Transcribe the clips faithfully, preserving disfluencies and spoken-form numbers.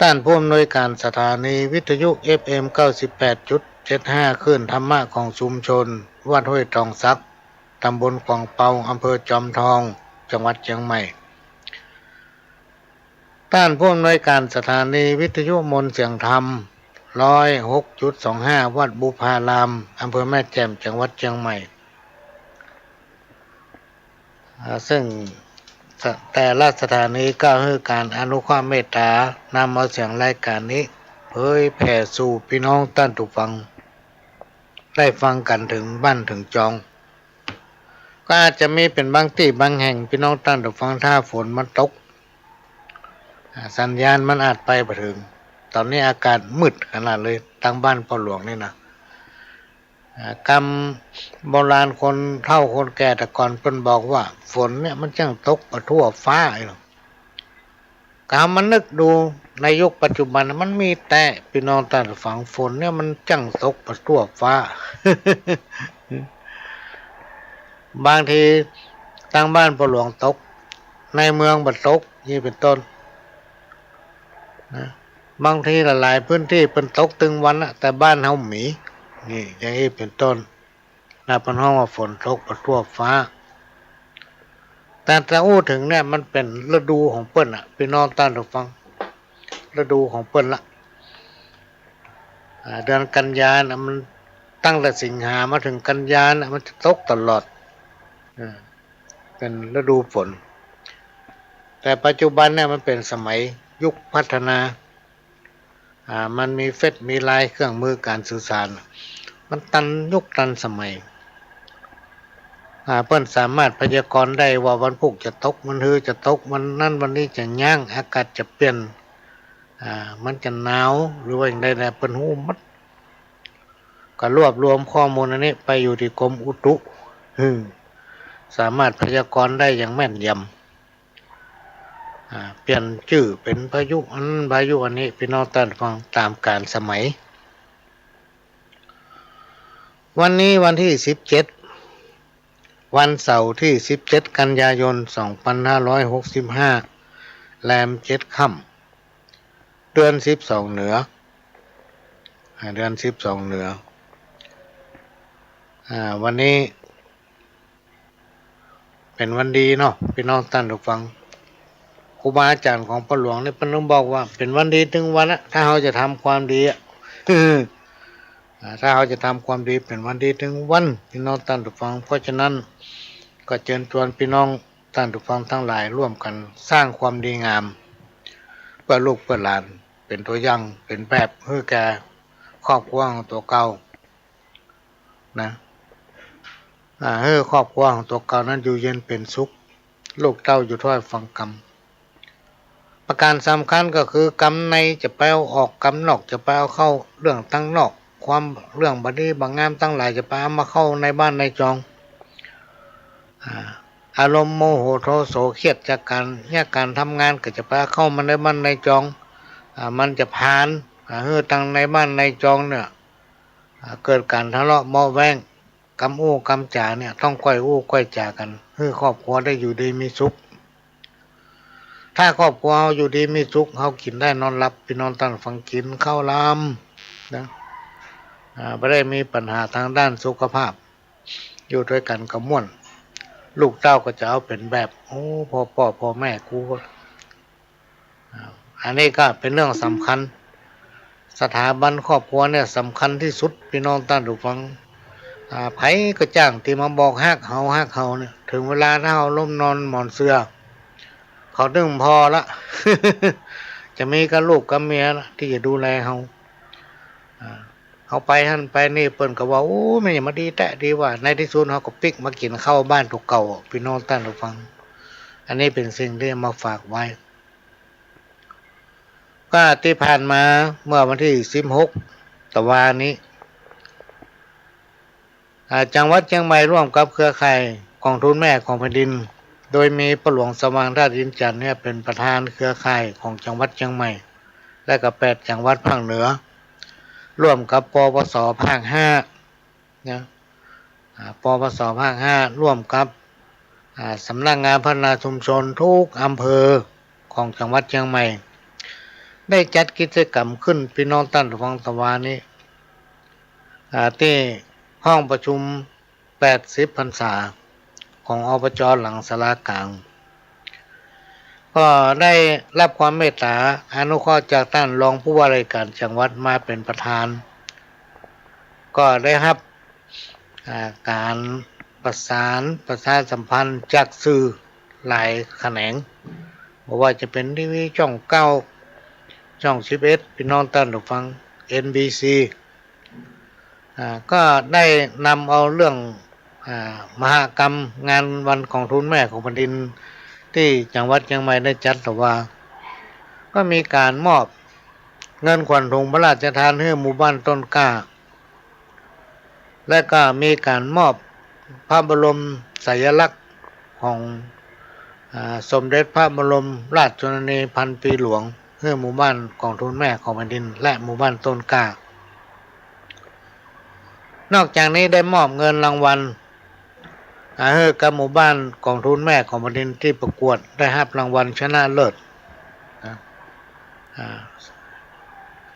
ต้านผู้อำนวยก๋านสถานีวิทยุ เอฟเอ็ม เก้าสิบแปดจุดเจ็ดห้า คลื่นธรรมะของชุมชน วัดห้วยตองสัก ตำบลขวางเปา อำเภอจอมทอง จังหวัดเจียงใหม่ ต้านผู้อำนวยก๋านสถานีวิทยุมนต์เสียงธรรม ร้อยหกจุดสองห้า วัดบุพาราม อำเภอแม่แจ่ม จังหวัดเจียงใหม่ อ่า ซึ่งส- แต่ละสถานีก็หื้อก๋านอนุเคราะห์เมตตา นำเอาเสียงรายก๋านนี้ เผยแผ่สู่ปี้น้องต้านผู้ฟัง ได้ฟังกั๋นเถิงบ้านเถิงจอง ก็อาจจะมีเป๋นบางตี้บางแห่ง ปี้น้องต้านผู้ฟัง ถ้าฝนมันตก อ่า สัญญาณมันอาจไปบ่เถิง ต๋อนนี้อากาศมืดขนาดเลย ตางบ้านป้อหลวงนี่นะ อ่า กำโบราณคนเฒ่าคนแก่แต่ก่อนเปิ้นบอกว่า ฝนเนี่ยมันจ้างตกไปทั่วฟ้า เอ้า ก็มานึกดูในยุคปัจจุบันมันมีแต๊ ปี้น้องต้านผู้ฟัง ฝนเนี่ยมันจ้างตกไปทั่วฟ้า บางทีตางบ้านป้อหลวงตก ในเมืองบ่ตก อย่างนี้เป๋นต้นนะ บางทีหลายๆ พื้นตี้เปิ้นตกตึงวันนะ แต่บ้านเฮาบ่มี นี่ อย่างนี้เป๋นต้น นะ เปิ้นฮ้องว่าฝนตกไปทั่วฟ้า แต่จะอู้เถิงเนี่ยมันเป๋นฤดูของเปิ้นอะ ปี้น้องต้านผู้ฟัง ฤดูของเปิ้นละ อ่า เดือนกันยานะ มันตั้งแต่สิงหามาเถิงกันยานะ มันจะตกตลอด อ่า เป๋นฤดูฝน แต่ปัจจุบันเนี่ยมันเป๋นสมัยยุคพัฒนา อ่า มันมีเฟซ มีไลน์ เครื่องมือก๋านสื่อสาร มันตันยุคตันสมัย อ่า เปิ้นสามารถพยากรณ์ได้ว่าวันพูกจะตก วันฮือจะตก วันนั้นวันนี้จะยั้ง อากาศจะเปลี่ยน อ่า มันจะหนาว หรือว่าอย่างใดนะ เปิ้นฮู้หมด ก็รวบรวมข้อมูลอันนี้ไปอยู่ตี้กรมอุตุ อืม สามารถพยากรณ์ได้อย่างแม่นยำ อ่า เปลี่ยนจื้อเป๋นพายุอันนั้นพายุอันนี้ ปี้น้องต้านผู้ฟัง ต๋ามกาลสมัย วันนี้วันตี้สิบเจ็ด วันเสาร์ตี้สิบเจ็ด กันยายน สองพันห้าร้อยหกสิบห้า แรมเจ็ดค่ำ เดือนสิบสองเหนือ อ่า เดือนสิบสองเหนือ อ่า วันนี้ เป๋นวันดีเนาะ ปี้น้องต้านผู้ฟัง ครูบาอาจ๋ารย์ของป้อหลวงนี่เปิ้นต้องบอกว่าเป๋นวันดีตึงวันอะ ถ้าเฮาจะทำความดีอะ อ่า ถ้าเฮาจะทำความดีเป๋นวันดีตึงวัน ปี้น้องต้านผู้ฟัง เพราะฉะนั้นก็เจิญจวนปี้น้องต้านผู้ฟังตังหลายร่วมกั๋นสร้างความดีงาม เปื้อลูกเปื้อหลาน เป๋นตั๋วอย่าง เป๋นแบบหื้อแก่ครอบครัวของตั๋วเก่า นะ อ่า หื้อครอบครัวของตั๋วเก่านั้นอยู่เย็นเป๋นสุข ลูกเต้าอยู่ถ้อยฟังกำ ประก๋านสำคัญก็คือกำในจะไปเอาออก กำนอกจะไปเอาเข้า เรื่องตังนอก ความ เรื่องบ่ดีบ่งามตังหลายจะไปเอามาเข้าในบ้านในจอง อ่า อารมณ์โมโหโทโสเครียดจากก๋านเฮียก๋านทำงานก็จะไปเอาเข้ามาในบ้านในจอง อ่า มันจะผาน อ่า หื้อตังในบ้านในจองเนี่ย อ่า เกิดก๋านทะเลาะเบาะแว้ง กำอู้กำจ๋าเนี่ย ต้องก้อยอู้ก้อยจ๋ากั๋น หื้อครอบครัวได้อยู่ดีมีสุข ถ้าครอบครัวเฮาอยู่ดีมีสุข เฮากิ๋นได้นอนหลับ ปี้น้องต้านผู้ฟัง กิ๋นข้าวลำนะ อ่า บ่ได้มีปัญหาตางด้านสุขภาพ อยู่ตวยกั๋นก็ม่วน ลูกเต้าก็จะเอาเป๋นแบบ โอ้ พ่อ ป้อ พ่อแม่กู อ่า อันนี้ก็เป๋นเรื่องสำคัญ สถาบันครอบครัวเนี่ยสำคัญตี้สุด ปี้น้องต้านผู้ฟัง อ่า ใผก็จ้างตี้มาบอกฮักเฮา ฮักเฮาเนี่ย เถิงเวลาถ้าเฮาล้มนอนหมอนเสื่อ เขานึ่งผ่อละ จะมีก้าลูกก้าเมียละตี้จะดูแลเฮา อ่า เฮาไปหั้นไปนี่เปิ้นก็ว่า โอ้ แม่นหยังมาดีแต๊ดีว่า ในตี้สุดเฮาก็ปิ๊กมากิ๋นข้าวบ้านตั๋วเก่า ปี้น้องต้านผู้ฟัง อันนี้เป๋นสิ่งตี้เอามาฝากไว้ ก็ตี้ผ่านมาเมื่อวันตี้สิบหก ตะวานี้ อ่า จังหวัดเจียงใหม่ร่วมกับเครือข่ายก๋องทุนแม่ของแผ่นดิน โดยมีป้อหลวงสว่างธาตุอินจันทร์เนี่ยเป๋นประธานเครือข่ายของจังหวัดเจียงใหม่ และก็แปดจังหวัดภาคเหนือ ร่วมกับ ปปส ภาคห้า นะ อ่า ปปส ภาคห้า ร่วมกับ อ่า สำนักงานพัฒนาชุมชนทุกอำเภอของจังหวัดเจียงใหม่ ได้จัดกิจกรรมขึ้น ปี้น้องต้านผู้ฟัง ตะวานี้ อ่า ตี้ห้องประชุมแปดสิบพรรษาของ อบจ. หลังศาลากลาง ก็ได้ฮับความเมตต๋าอนุเคราะห์จากต้านรองผู้ว่าราชการจังหวัดมาเป๋นประธาน ก็ได้ฮับ อ่า ก๋านประสานประชาสัมพันธ์จากสื่อหลายแขนง บ่ว่าจะเป๋นทีวีจ้องเก้า จ้องสิบเอ็ด ปี้น้องต้านผู้ฟัง เอ็นบีซี อ่า ก็ได้นำเอาเรื่อง อ่า มหกรรมงานวันกองทุนแม่ของแผ่นดินตี้จังหวัดเจียงใหม่ได้จัดตะวา ก็มีก๋านมอบเงินขวัญถุงพระราชทานหื้อหมู่บ้านต้นกล้า และก็มีก๋านมอบพระบรมไสยลักษณ์ของ อ่า สมเด็จพระบรมราชชนนีพันปีหลวงหื้อหมู่บ้านกองทุนแม่ของแผ่นดิน และหมู่บ้านต้นกล้า นอกจากนี้ได้มอบเงินรางวัล อ่า หื้อกับหมู่บ้านกองทุนแม่ของแผ่นดินตี้ประกวดได้ฮับรางวัลชนะเลิศ นะ อ่า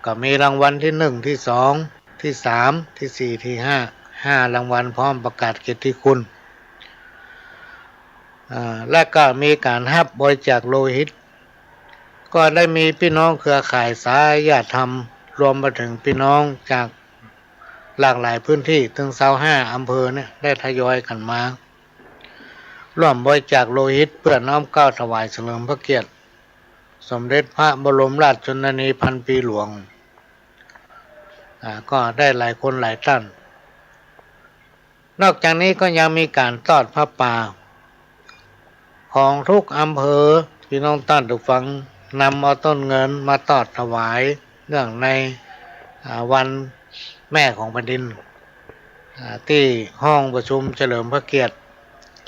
ก็มีรางวัลตี้หนึ่ง ตี้สอง ตี้สาม ตี้สี่ ตี้ห้า ห้ารางวัล พร้อมประกาศเกียรติคุณ อ่า และก็มีก๋านฮับบริจาคโลหิต ก็ได้มีปี้น้องเครือข่ายสายญาติธรรม รวมไปเถิงปี้น้องจากหลากหลายพื้นตี้ เถิงซาวห้าอำเภอเนี่ย ได้ทยอยกั๋นมา ร่วมบริจาคโลหิตเปื้อน้อมเกล้าถวายเฉลิมพระเกียรติสมเด็จพระบรมราชชนนีพันปีหลวง อ่า ก็ได้หลายคนหลายต้าน นอกจากนี้ก็ยังมีก๋านตอดผ้าป่า ของทุกอำเภอ ปี้น้องต้านผู้ฟัง นำเอาต้นเงินมาตอดถวายเนื่องใน อ่า วันแม่ของแผ่นดิน อ่า ตี้ห้องประชุมเฉลิมพระเกียรติ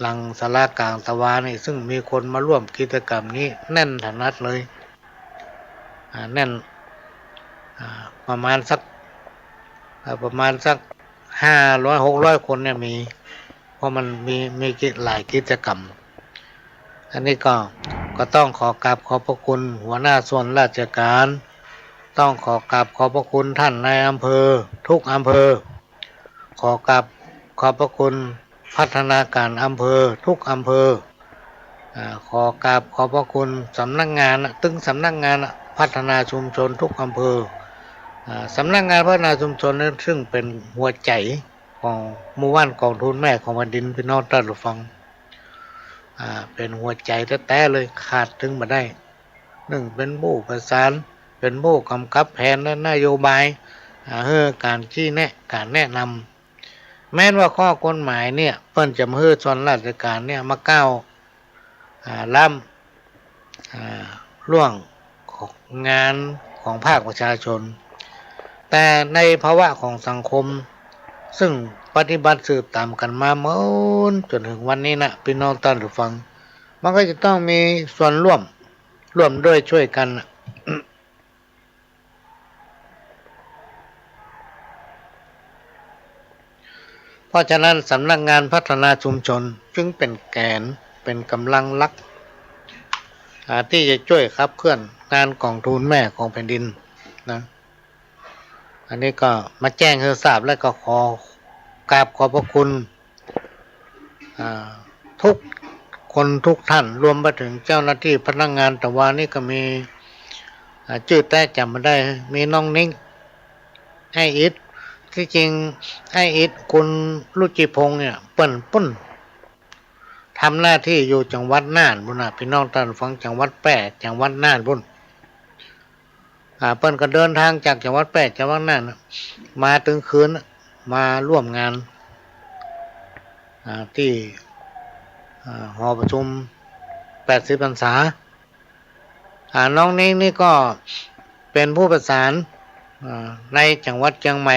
หลังศาลากลางตะวานี้ ซึ่งมีคนมาร่วมกิจกรรมนี้แน่นถนัดเลย อ่า แน่น อ่า ประมาณสัก อ่า ประมาณสักห้าร้อย หกร้อยคนเนี่ยมี เพราะมันมี มีกิจ หลายกิจกรรม อันนี้ก็ ก็ต้องขอกราบขอบพระคุณหัวหน้าส่วนราชการ ต้องขอกราบขอบพระคุณท่านนายอำเภอทุกอำเภอ ขอกราบขอบพระคุณพัฒนาการอำเภอทุกอำเภอ อ่า ขอกราบขอบพระคุณสำนักงานน่ะ ตึงสำนักงานน่ะ พัฒนาชุมชนทุกอำเภอ อ่า สำนักงานพัฒนาชุมชนนั้นซึ่งเป๋นหัวใจ๋ของหมู่บ้านกองทุนแม่ของแผ่นดิน ปี้น้องต้านผู้ฟัง อ่า เป๋นหัวใจ๋แต๊ๆ เลย ขาดเถิงบ่ได้ นึ่งเป๋นผู้ประสาน เป๋นผู้กำกับแผนและนโยบาย อ่า หื้อก๋านชี้แนะ ก๋านแนะนำ แม้นว่าข้อกฎหมายเนี่ย เปิ้นจะมาหื้อส่วนราชการเนี่ยมาก้าว อ่า ล้ำ อ่า ล่วงของงานของภาคประชาชน แต่ในภาวะของสังคม ซึ่งปฏิบัติสืบต๋ามกั๋นมาเมินจ๋นเถิงวันนี้นะ ปี้น้องต้านผู้ฟัง มันก็จะต้องมีส่วนร่วม ร่วมด้วยช่วยกันน่ะ เพราะฉะนั้นสำนักงานพัฒนาชุมชนจึงเป๋นแก๋น เป๋นก๋ำลังหลัก อ่า ตี้จะจ้วยขับเคลื่อนงานกองทุนแม่ของแผ่นดินนะ อันนี้ก็มาแจ้งหื้อทราบ และก็ขอกราบขอบพระคุณ อ่า ทุกคนทุกท่าน รวมไปเถิงเจ้าหน้าตี้พนักงาน ตะวานี้ก็มี อ่า จื้อแต๊จ๋ำบ่ได้ มีน้องนิก อ้ายอิด ตี้จริงอ้ายอิด คุณรุจิพงษ์เนี่ย เปิ้น เปิ้นทำหน้าตี้อยู่จังหวัดน่านปู้นน่ะ ปี้น้องต้านฟัง จังหวัดแป้ จังหวัดน่านปู้น อ่า เปิ้นก็เดินตางจากจังหวัดแป้ จังหวัดน่านน่ะ มาตึงคืนน่ะ มาร่วมงาน อ่า ตี้ อ่า หอประชุมแปดสิบพรรษา อ่า น้องนิกนี่ก็เป๋นผู้ประสาน อ่า ในจังหวัดเจียงใหม่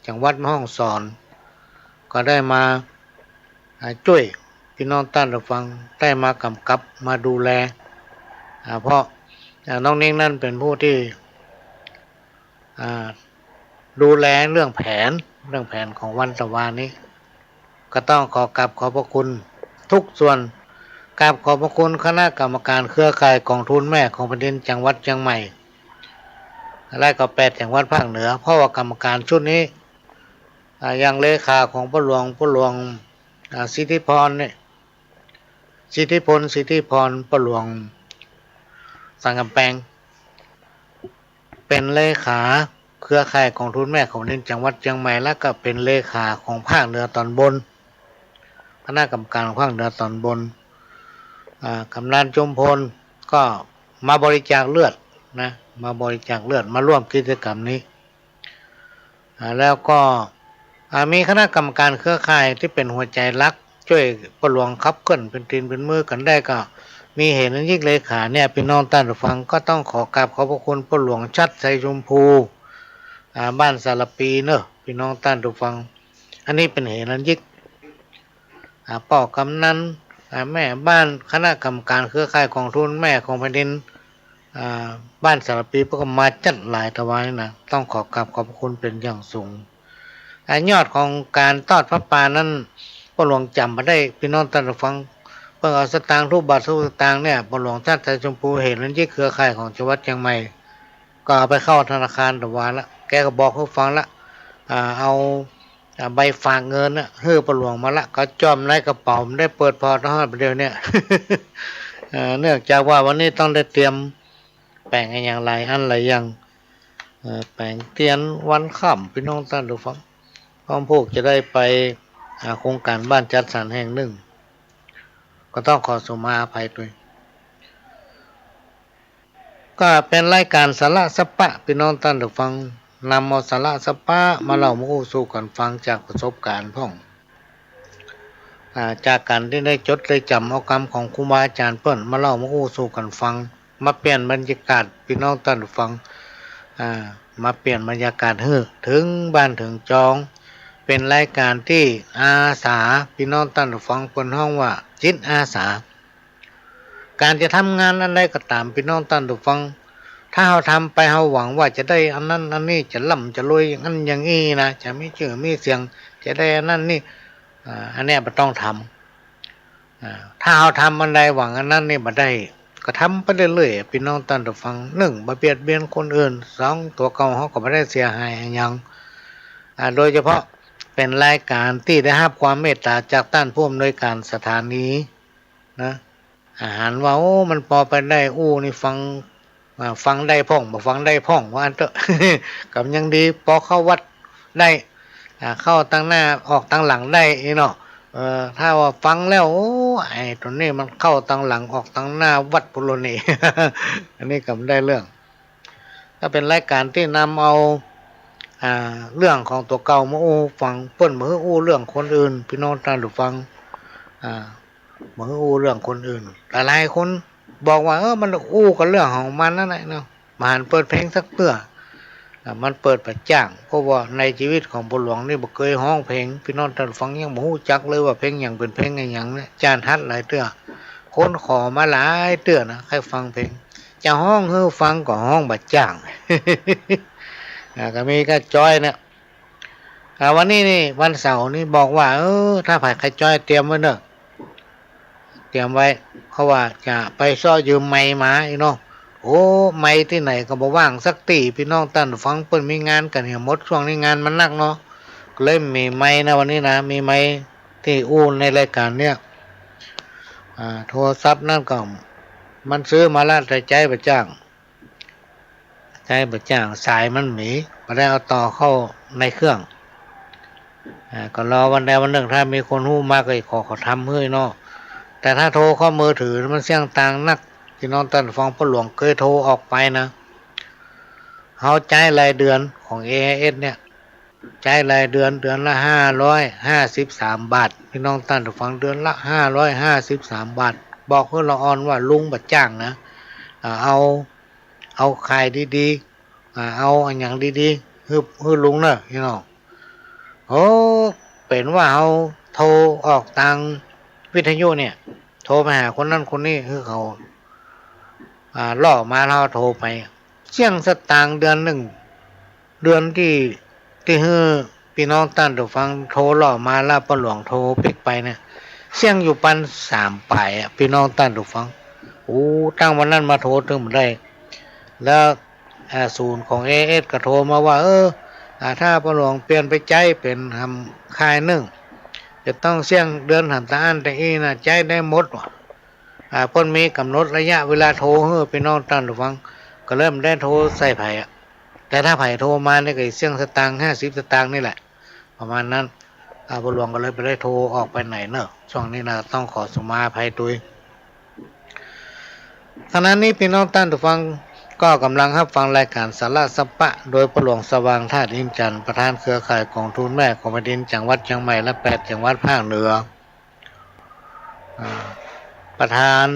จังหวัดแม่ฮ่องสอน ก็ได้มา อ่า จ้วยปี้น้องต้านฟัง ได้มากำกับ มาดูแล อ่า เพราะ อ่า น้องนิกนั้นเป๋นผู้ตี้ อ่า ดูแลเรื่องแผน เรื่องแผนของวันตะวานี้ ก็ต้องขอกราบขอบพระคุณทุกส่วน กราบขอบพระคุณคณะกรรมการเครือข่ายกองทุนแม่ของแผ่นดินจังหวัดเจียงใหม่ และก็แปดจังหวัดภาคเหนือ เพราะว่ากรรมการชุดนี้ อ่า อย่างเลขาของป้อหลวง ป้อหลวง อ่า สิทธิพรเนี่ย สิทธิพล สิทธิพร ป้อหลวงสันก๋ำแปง เป๋นเลขาเครือข่ายกองทุนแม่ของแผ่นดินจังหวัดเจียงใหม่ และก็เป๋นเลขาของภาคเหนือตอนบน คณะกรรมการของภาคเหนือตอนบน อ่า กำนันชุมพลก็มาบริจาคเลือดนะ มาบริจาคเลือด มาร่วมกิจกรรมนี้ อ่า แล้วก็ อ่า มีคณะกรรมการเครือข่ายตี้เป๋นหัวใจ๋หลัก จ้วยป้อหลวงขับเคลื่อนเป๋นตี๋นเป๋นมือกั๋นได้ ก็มีเหตุอันยิ่งเลขาเนี่ย ปี้น้องต้านผู้ฟัง ก็ต้องขอกราบขอบพระคุณป้อหลวงชัดชัยชมพู อ่า บ้านสารปีเนอะ ปี้น้องต้านผู้ฟัง อันนี้เป๋นเหตุอันยิ่ง อ่า ป้อกำนัน อ่า แม่บ้าน คณะกรรมการเครือข่ายกองทุนแม่ของแผ่นดิน อ่า บ้านสารปี เปิ้นก็มาจัดหลายตะวานี่นะ ต้องขอกราบขอบพระคุณเป๋นอย่างสูง อ่า ยอดของก๋านตอดผ้าป่านั้น ป้อหลวงจ๋ำบ่ได้ ปี้น้องต้านผู้ฟัง เปิ้นเอาสตางค์ทุกบาททุกสตางค์เนี่ย ป้อหลวงชัดชัยชมพู เหตุอันยิ่งเครือข่ายของจังหวัดเจียงใหม่ ก็เอาไปเข้าธนาคารตะวาละ แกก็บอกหื้อฟังละ อ่า เอา อ่า ใบฝากเงินน่ะ หื้อป้อหลวงมาละ ก็จ้อมในกระเป๋า บ่ได้เปิดผ่อตะหอดบ่าเดี่ยวเนี่ย เอ่อ เนื่องจากว่าวันนี้ต้องได้เตรียมแป๋งอะหยังหลายอันหลายอย่าง เอ่อ แป๋งเตียนวันค่ำ ปี้น้องต้านผู้ฟัง พร้อมพวกจะได้ไป อ่า โครงก๋านบ้านจัดสรรแห่งนึ่ง ก็ต้องขอสุมาอภัยตวย ก็เป๋นรายก๋านสาระสะปะ ปี้น้องต้านผู้ฟัง นำเอาสาระสะปะมาเล่ามาอู้สู่กั๋นฟังจากประสบก๋ารณ์พ่อง อ่า จากก๋านตี้ได้จดได้จ๋ำเอากำของครูบาอาจ๋ารย์เปิ้นมาเล่ามาอู้สู่กั๋นฟัง มาเปลี่ยนบรรยากาศ ปี้น้องต้านผู้ฟัง อ่า มาเปลี่ยนบรรยากาศหื้อเถิงบ้านเถิงจอง เป๋นรายก๋านตี้อาสา ปี้น้องต้านผู้ฟัง เปิ้นฮ้องว่าจิตอาสา ก๋านจะทำงานอันใดก็ต๋าม ปี้น้องต้านผู้ฟัง ถ้าเฮาทำไปเฮาหวังว่าจะได้อันนั้นอันนี้ จะร่ำจะรวยอย่างอั้นอย่างอี้นะ จะมีจื้อมีเสียง จะได้อันนั้นนี่ อ่า อันเนี้ยบ่ต้องทำ อ่า ถ้าเฮาทำอันใดหวังอันนั้นนี่บ่ได้ ก็ทำไปเรื่อยๆ ปี้น้องต้านผู้ฟัง นึ่ง บ่เบียดเบียนคนอื่น สอง ตั๋วเก่าเฮาก็บ่ได้เสียหายอะหยัง อ่า โดยเฉพาะเป๋นรายก๋านตี้ได้ฮับความเมตต๋าจากต้านผู้อำนวยก๋านสถานีนะ อ่า หันว่า โอ้ มันปอไปได้อู้นี่ฟัง อ่า ฟังได้พ่อง บ่ฟังได้พ่อง ว่าอั้นเต๊อะ ก็ยังดี ปอเข้าวัดได้ อ่า เข้าตางหน้าออกตางหลังได้อี้เนาะ เออ ถ้าว่าฟังแล้ว โอ้ ไอ้ตั๋วนี้มันเข้าตางหลังออกตางหน้าวัดปู้นโลนี่ อันนี้ก็บ่ได้เรื่อง ก็เป๋นรายก๋านตี้นำเอา อ่า เรื่องของตั๋วเก่ามาอู้ฟัง เปิ้นบ่หื้ออู้เรื่องคนอื่น ปี้น้องต้านผู้ฟัง อ่า บ่หื้ออู้เรื่องคนอื่น หลายๆ คนบอกว่า เออ มันอู้ก็เรื่องของมันนั่นแหละเนาะ บ่หันเปิดเพลงสักเตื้อ อ่า มันเปิดบ่จ้าง เพราะว่าในจีวิตของป้อหลวงนี่บ่เกยฮ้องเพลง ปี้น้องต้านผู้ฟังยังบ่ฮู้จักเลยว่าเพลงหยังเป๋นเพลงอะหยังเนี่ย จานฮัดหลายเตื้อ คนขอมาหลายเตื้อนะ ใค่ฟังเพลง จะฮ้องหื้อฟังก็ฮ้องบ่จ้าง อ่า ก็มีก้าจ้อยเนี่ย อ่า วันนี้นี่วันเสาร์นี่บอกว่า เออ ถ้าใผใค่จ้อยเตรียมไว้เน่อ เตรียมไว้ เพราะว่าจะไปเซาะยืมไมค์มาอี้เนาะ โอ้ ไมค์ตี้ไหนก็บ่ว่างสักตี้ ปี้น้องต้านผู้ฟัง เปิ้นมีงานกั๋นเหียหมด ช่วงนี้งานมันนักเนาะ ก็เลยมีไมค์นะ วันนี้นะ มีไมค์ตี้อู้ในรายก๋านเนี่ย อ่า โทรศัพท์นั่นก็มันซื้อมาแล้ว แต่ใจ๊บ่จ้าง ใจ๊บ่จ้าง สายมันบ่มี บ่ได้เอาต่อเข้าในเครื่อง อ่า ก็รอวันใดวันนึ่ง ถ้ามีคนฮู้มาก็ขอเขาทำหื้อเนาะ แต่ถ้าโทรเข้ามือถือมันเสี้ยงตางนัก ปี้น้องต้านผู้ฟัง ป้อหลวงเกยโทรออกไปนะ เฮาใจ๊รายเดือนของ เอไอเอส เนี่ย ใจ๊รายเดือน เดือนละห้าร้อยห้าสิบสามบาท ปี้น้องต้านผู้ฟัง เดือนละห้าร้อยห้าสิบสามบาท บอกหื้อละอ่อนว่าลุงบ่จ้างนะ อ่า เอา เอาข่าวดีๆ อ่า เอาอะหยังดีๆ หื้อ หื้อลุงเน่อ พี่น้อง โอ้ เป๋นว่าเฮาโทรออกตางวิทยุเนี่ย โทรไปหาคนนั้นคนนี้ หื้อเขา อ่า ล่อมา แล้วโทรไป เสี้ยงสตางค์เดือนนึ่ง เดือนตี้ ตี้หื้อปี้น้องต้านผู้ฟังโทรล่อมาแล้วป้อหลวงโทรปิ๊กไปเนี่ย เสี้ยงอยู่ปันสามป๋ายอะ ปี้น้องต้านผู้ฟัง โอ้ ตั้งวันนั้นมาโทรตึงบ่ได้ แล้ว อ่า ศูนย์ของ เอเอส ก็โทรมาว่า เออ อ่า ถ้าป้อหลวงเปลี่ยนไปใจ๊เป๋นหำค่ายนึ่ง จะต้องเสี้ยงเดือนหำตะอั้นตะอี้นะ ใจ๊ได้หมดวะ อ่า เปิ้นมีก๋ำหนดระยะเวลาโทรหื้อ ปี้น้องต้านผู้ฟัง ก็เลยบ่ได้โทรใส่ใผอะ แต่ถ้าใผโทรมานี่ก็เสี้ยงสตางค์ ห้าสิบสตางค์นี่แหละ ประมาณนั้น อ่า ป้อหลวงก็เลยบ่ได้โทรออกไปไหนเนาะ ช่วงนี้นะ ต้องขอสุมาอภัยตวย ขณะนี้ปี้น้องต้านผู้ฟังก็ก่ำลังฮับฟังรายก๋านสาระสัพพะ โดยป้อหลวงสว่าง ธาตุอินทร์จันทร์ ประธานเครือข่ายก๋องทุนแม่ของแผ่นดินจังหวัดเจียงใหม่และแปดจังหวัดภาคเหนือ อ่า ประธาน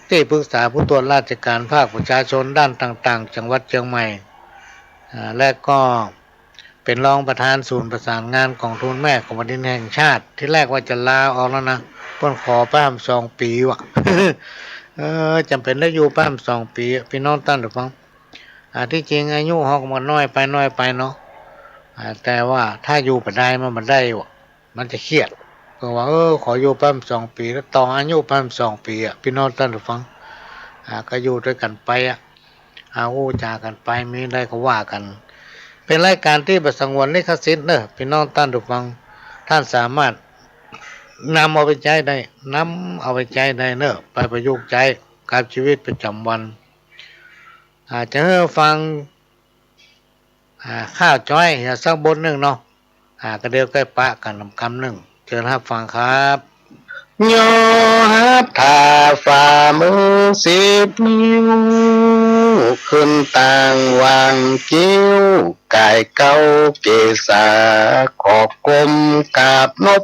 ตี้ปรึกษาผู้ตรวจราชก๋านภาคประชาชนด้านต่างๆ จังหวัดเจียงใหม่ อ่า และก็ เป๋นรองประธานศูนย์ประสานงานก๋องทุนแม่ของแผ่นดินแห่งชาติ ทีแรกว่าจะลาออกแล้วนะ เปิ้นขอไปหำสองปี๋วะ เออ จ๋ำเป๋นได้อยู่ไปหำสองปี๋อะ ปี้น้องต้านผู้ฟัง อ่า ตี้จริงอายุเฮาก็บ่น้อยไปน้อยไปเนาะ อ่า แต่ว่าถ้าอยู่บ่ได้มันบ่ได้วะ มันจะเครียด ก็ว่า เออ ขออยู่ไปหำสองปี๋ แล้วต่ออายุไปหำสองปี๋อะ ปี้น้องต้านผู้ฟัง อ่า ก็อยู่ตวยกั๋นไปอะ อ่า อู้จ๋ากั๋นไป มีอะไรก็ว่ากั๋น เป๋นรายก๋านตี้บ่สงวนลิขสิทธิ์เนาะ ปี้น้องต้านผู้ฟัง ต้านสามารถนำเอาไปใจ๊ได้ นำเอาไปใจ๊ได้เนาะ ไปประยุกต์ใจ๊กับชีวิตประจ๋ำวัน อ่า จะหื้อฟัง อ่า ข้าวจ้อยเหียสักบทนึ่งเนาะ อ่า ก็เดี๋ยวก้อยปะกั๋นกำนึ่ง เจิญฮับฟังครับ ย่อฮัตถาฝ่ามือสิบนิ้ว ขึ้นตางวางคิ้ว ก๋ายเก๊าเกศา ขอบก้มกราบนบ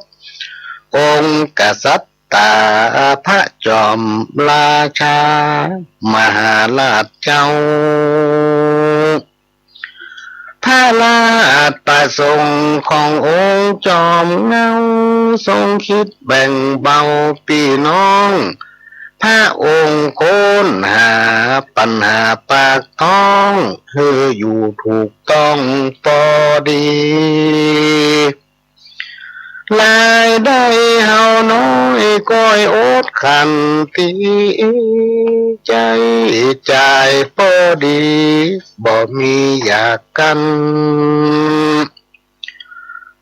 องค์กษัตริย์ตา พระจอมราชา มหาราชเจ้า พระราชประสงค์ขององค์จอมเหง้า ทรงคิดแบ่งเบาปี้น้อง พระองค์ค้นหาปัญหาปากท้อง หื้ออยู่ถูกต้องปอดี รายได้เฮาน้อยก้อยอดขันตี้ ใจ๊จ่ายปอดี บ่มีอยากกั๋น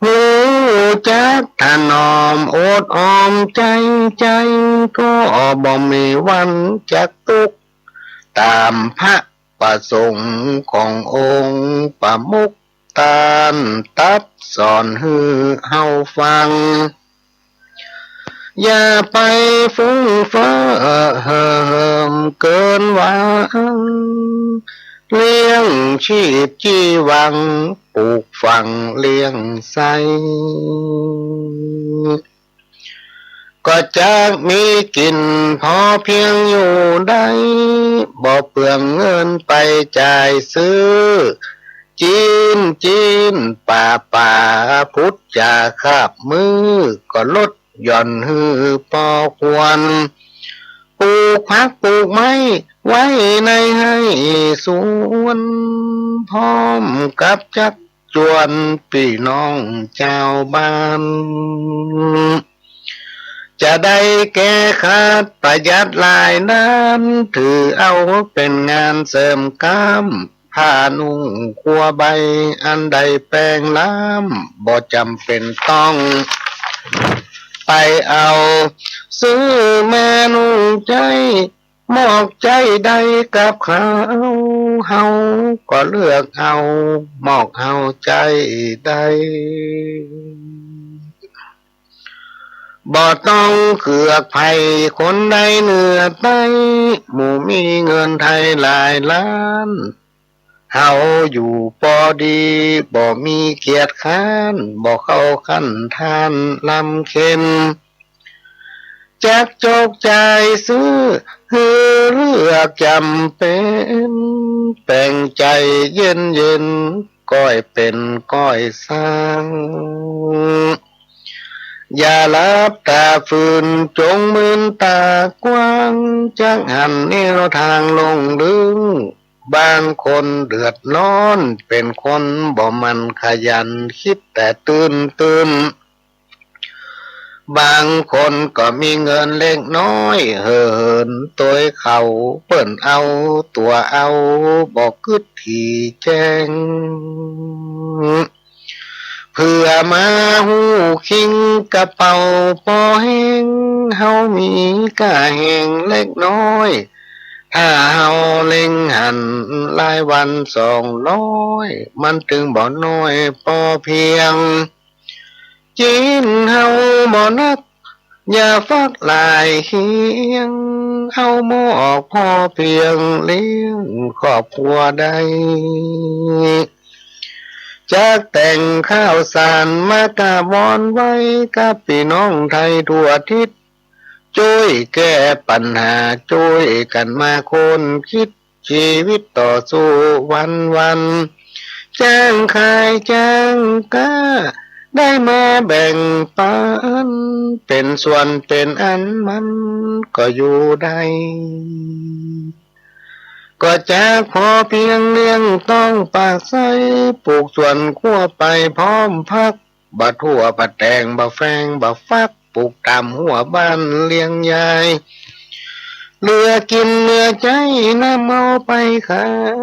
ฮู้จักถนอมอดออมใจ๊ ใจ๊ก็บ่มีวันจักตุ๊กข์ ต๋ามพระประสงค์ขององค์ประมุข ต้านตรัสสอนหื้อเฮาฟัง อย่าไปฟุ้งเฟ้อเห่อเหิมเกินหวัง เลี้ยงชีพจีวัง ปลูกฝังเลี้ยงใส้ ก็จักมีกิ๋นพอเพียงอยู่ได้ บ่เปลืองเงินไปจ่ายซื้อ จีน จีน ป่า ป่า พุทธจาคาบมื้อ ก็ลดหย่อนหื้อปอควร ปลูกผักปลูกไม้ไว้ในไฮ่สวน พร้อมกับจัก จวนปี้น้องจาวบ้าน จะได้แก้ขาดประหยัดหลายด้าน ถือเอาเป๋นงานเสริมกล้าม ผ้านุ่งครัวใบอันได้แปงล้าม บ่จ๋ำเป๋นต้องไปเอา ซื้อมานุ่งใจ๊ มอกใจ๊ได้กับเขา เฮาก็เลือกเอา มอกเฮาใจ๊ได้ บ่ต้องเกือกใผคนใดเหนือใต้ หมู่มีเงินไทยหลายล้าน เฮาอยู่ปอดี บ่มีเกียจคร้าน บ่เข้าขั้นทานลำเค็ญ จักจกจ่ายซื้อ หื้อเลือกจ๋ำเป๋น แป๋งใจ๋เย็นๆ ก้อยเป๋นก้อยสร้าง อย่าหลับต๋าฝืน จ๋งมืนต๋ากว้าง จักหันแนวตางลงลึก บางคนเดือดร้อน เป๋นคนบ่หมั่นขยัน กึ๊ดแต่ตื่นๆ บางคนก็มีเงินเล็กน้อย เหินตวยเขา เปิ้นเอาตั๋วเอา บ่กึ๊ดถี่แจ้ง เผื่อมาฮู้คิงกระเป๋าปอแห้ง เฮามีก้าแห้งเล็กน้อย ถ้าเฮาเล็งหันรายวันสองร้อย มันตึงบ่น้อยปอเพียง จีนเฮาบ่นัก อย่าฟักหลายเฮียง เอาหม้อพอเพียงเลี้ยงครอบครัวได้ จักแต่งข้าวสารมาถวายไว้ กับปี้น้องไทยทั่วทิศ จ้วยแก้ปัญหา จ้วยกั๋นมาค้นคิด ชีวิตต่อสู้วันๆ จ้างขายจ้างก๊า ได้มาแบ่งปัน เป๋นส่วนเป๋นอันมันก็อยู่ได้ ก็จักพอเพียงเลี้ยงต๊องปากไส้ ปลูกสวนครัวไปพร้อมผัก บ่ถั่วบ่แตงบ่แฟงบ่ฟัก ปลูกต๋ามหั้วบ้านเลี้ยงยาย เหลือกิ๋นเหลือใจ๊นำเอาไปขาย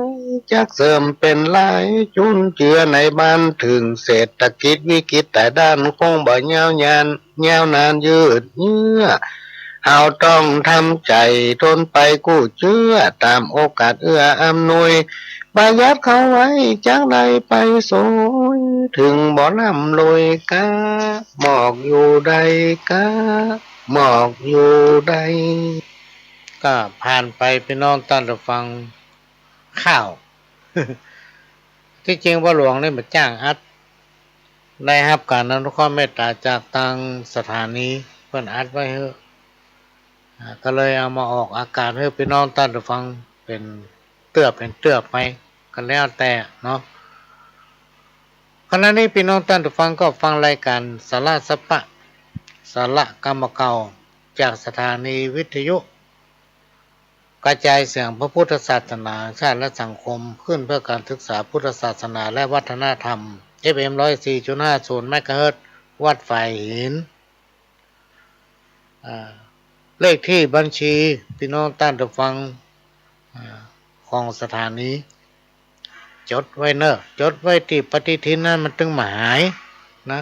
จักเสริมเป๋นรายจุนเจือในบ้าน เถิงเศรษฐกิจวิกฤตต๋ายด้าน คงบ่ยาวนาน ยาวนานยืดเยื้อ เฮาต้องทำใจ๋ทนไปกู้เจื้อ ต๋ามโอกาสเอื้ออำนวย ประหยัดเข้าไว้จักได้ไปสวย เถิงบ่ร่ำรวยก๊า หมอกอยู่ได้ก๊า หมอกอยู่ได้ ก็ผ่านไปปี้น้องต้านผู้ฟัง ข่าว ตี้จริงป้อหลวงนี่บ่าจ้างอัด ได้ฮับก๋านอนุเคราะห์เมตต๋าจากตางสถานี เปิ้นอัดไว้หื้อ อ่า ก็เลยเอามาออกอากาศหื้อปี้น้องต้านผู้ฟังเป๋นเตื้อเป๋นเตื้อไป ก็แล้วแต่เนาะ ขณะนี้ปี้น้องต้านผู้ฟังก็ฟังรายก๋านสาระสะปะ สาระกำเก่า จากสถานีวิทยุ กระจายเสียงพระพุทธศาสนา ชาติและสังคม ขึ้นเพื่อการศึกษาพุทธศาสนาและวัฒนธรรม เอฟเอ็ม ร้อยสี่จุดห้าศูนย์ เมกะเฮิรตซ์ วัดฝายหิน อ่า เลขตี้บัญชี ปี้น้องต้านผู้ฟัง อ่า ของสถานี จ๋ดไว้เน่อ จ๋ดไว้ตี้ปฏิทินนั้นมันตึงบ่หายนะ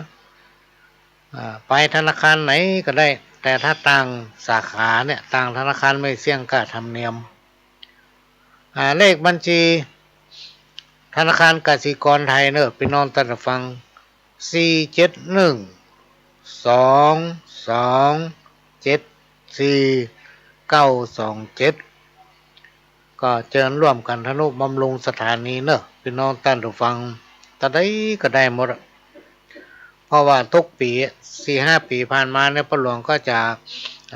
อ่า ไปธนาคารไหนก็ได้ แต่ถ้าต่างสาขาเนี่ย ต่างธนาคารไม่เสี้ยงค่าธรรมเนียม อ่า เลขบัญชีธนาคารกสิกรไทยเน่อ ปี้น้องต้านผู้ฟัง สี่เจ็ดหนึ่ง สอง สอง เจ็ด สี่ เก้า สอง เจ็ด ก็เจิญร่วมกั๋นทนุบำรุงสถานีเน่อ ปี้น้องต้านผู้ฟัง ตาใดก็ได้หมดอะ เพราะว่ากู้ปี๋ สี่ห้าปี๋ผ่านมาเนี่ย ป้อหลวงก็จะ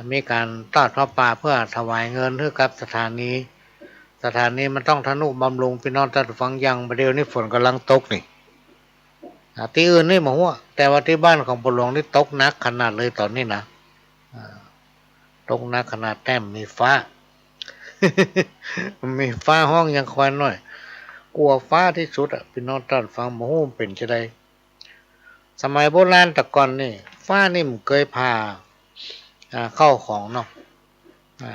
มีก๋านตอดผ้าป่าเพื่อถวายเงินหื้อกับสถานี สถานีมันต้องทนุบำรุง ปี้น้องต้านผู้ฟัง อย่างบ่าเดี่ยวนี้ฝนก่ำลังตกนี่ อ่า ตี้อื่นนี่บ่ฮู้ แต่ว่าตี้บ้านของป้อหลวงนี่ตกหนักขนาดเลยต๋อนนี้นะ อ่า ตกหนักขนาดแต้มมีฟ้า มีฟ้าฮ้องยังควายน้อย กั๋วฟ้าตี้สุดอะ ปี้น้องต้านผู้ฟัง บ่ฮู้เป๋นจะใด สมัยโบราณแต่ก่อนนี่ ฟ้านี่มันเกยผ่า อ่า เข้าของเนาะ อ่า